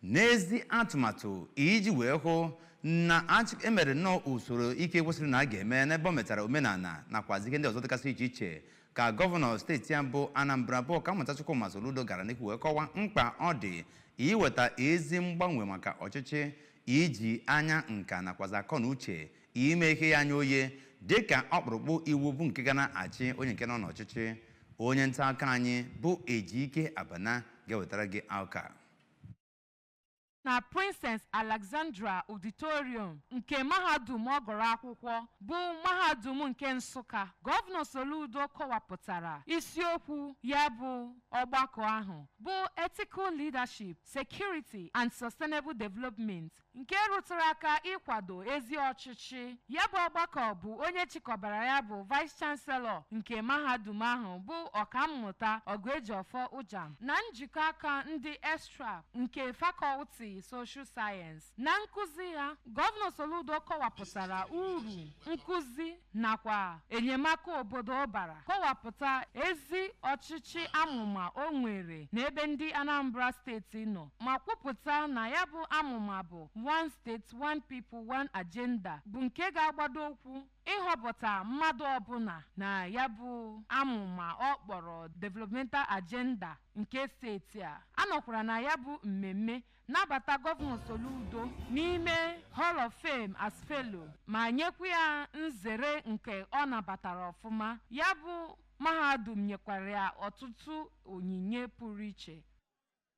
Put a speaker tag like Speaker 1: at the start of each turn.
Speaker 1: N'ezi atụmatụ iji wee hụ na emere nnọọ usoro ike kwesịrị na a ga-eme n'ebe ọ metara omenala nakwazi ihe ndị ọzọ dịgasị iche iche, ka gọvanọ steeti ya bụ Anambra, bụ Ọkammụta Chukwuma Soludo, gara n'ihu wee kọwaa mkpa ọ dị iweta ezi mgbanwe maka ọchịchị iji anya nka nakwazi akọ na uche ime ihe ya anya oye, dịka ọkpụrụkpụ iwu bụ nke ga na-achị onye nke nọ n'ọchịchị. Onye nta akụkọ anyị bụ Ejike Abana ga-ewetara gị akụkọ.
Speaker 2: Na Princess Alexandra Auditorium nke mahadum ọ gụrụ akwụkwọ, bụ Mahadum nke Nsụka, Gọvanọ Soludo kọwapụtara isiokwu ya bụ ọgbakọ ahụ, bụ Ethical Leadership, Security and Sustainable Development, nke rụtụrụ aka ịkwado ezi ọchịchị. Ya bụ ọgbakọ bụ onye chịkọbara ya bụ Vice Chancellor nke mahadum ahụ, bụ Ọkammụta Ọgụejiọfọ Ụjam, na njikọ aka ndị ESTRACK nke Faculty Social Science. Na nkụzi ya, Gọvanọ Soludo kọwapụtara uru nkụzi nakwa enyemaka obodo bara, kọwapụta ezi ọchịchị amụma o nwere n'ebe ndị Anambra Steeti nọ, ma kwupụta na ya bụ amụma bụ One State, One People, One Agenda, bụ nke ga-agbado ụkwụ ịhọpụta mmadụ ọbụla na ya bụ amụma ọ kpọrọ Developmental Agenda nke steeti a. Anọkwara na ya bụ mmemme nabata Gọvanọ Soludo n'ime Hall of Fame as Fellow, ma nyekwa ya nzere nke ọ nabatara ọfụma. Ya bụ mahadum nyekwara ya ọtụtụ onyinye pụrụ iche.